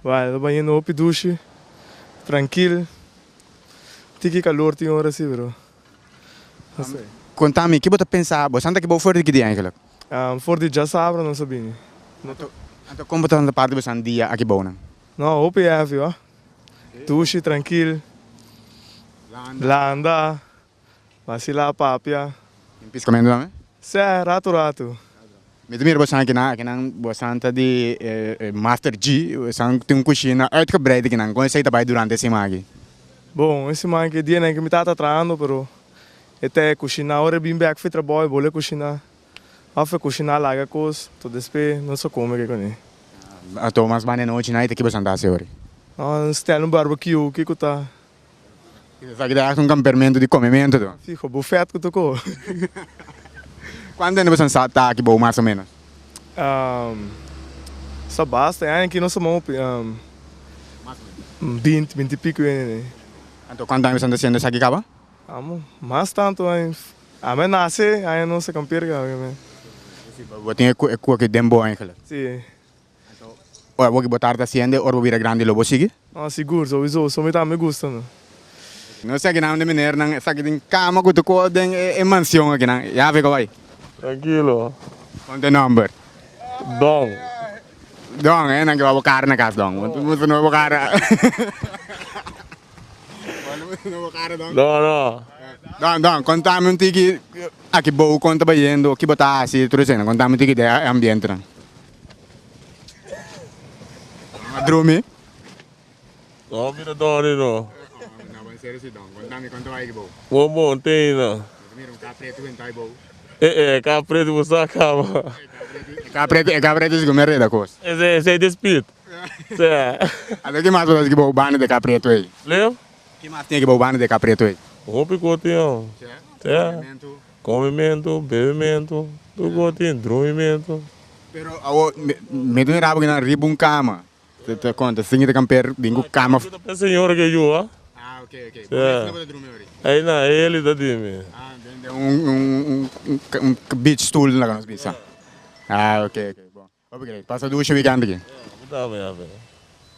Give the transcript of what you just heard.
Bai, ta bañando hopi dushi, trankil. Tiki kalor tin ora si, pero no sé. Konta mi, ki bo ta pensa? Bo santa ki bo for di ki dia eigenlijk? For di djasabra nos a bini. Anto kon bo ta parti bo san dia aki bounan? No, hopi heavy hoor. Dushi, trankil, landa, Vacila papia. Tin piscamento tambe? Sè, ratu ratu. Mi ta mira bosan akinan, akinan bosan ta di Master G, bosan tin un cushina uitgebreid akinan, con esey ta bay durante e siman aki? Bon, e siman aki e dianan cu mi tata trahando pero e ta e cushina, ora e bin bek fi trabao e bole cushina, of e cushina laga cos, to despe nos a come ke cune. Anto mas banda e nochi nan e ta ki bosan ta haci ori? Nos tene un barbecue, kico ta? Esaki ta echt un kampermentu di komementu to. Fijo, bufet ku toko. Kuantu hende boso sa ta aki bou mas o menos? Sa basta, e aña aki nos a mopi binti, binti i piku hende. Anto kuantu aña boso ta hasiendo esaki kaba? Amo, mas tantu aña. Ami a nase aña nos a kamper kaba. Bo tin e koki den bo eigenlijk? Si. Ora bo ki bo tarta hasiende, ora bo bira grandi lo bo sigui? No, sigur, souiso, so mi tambe gusta no. No esaki nan de menernan, esaki tin kama ku tur kos den e mansion akinan. Ya ve kawai. Trankilo. Kon ta e nomber? Don. Don, e nan ke wou bo kara na kas don. Bo no bo kara. No, no. Don, Don, kontami un tiki aki bou kon ta bayendo, ki bo ta hasi, tur esei. Kontami un tiki di e ambientenan. Don a drumi. No, mi ta dormi no. No, bo serio si Don. Kontami kon ta bai aki bou. Bon bon te ina. Mi ta mira un ka pretu benta aki bou. E e, ka pretu bo sa kaba. E ka pretu, e ka pretu si ku mi a reda kos. Esei, esei ta speed. Sea. Anto ki mas bo ta hasi ki bo banda di ka pretu ei? Leo? Ki mas tin ki bo banda di ka pretu ei? Hopi ko tin ho. Sea. Komementu, bebementu, tur ko tin, drumimentu. Pero awo mi ta mira bo kinan riba un kama. Ta konta sin ta kamper bin ku kama. Ta pa e señora ke yu a. Ah ok ok. Bo mes no bo ta drumi ori? Ei na eli ta dimi. Ah den den un un un beach stool laga nos bisa. Ah ok ok bon. Hopi great. Pasa dushi weekend aki. Bo tambe ya fe.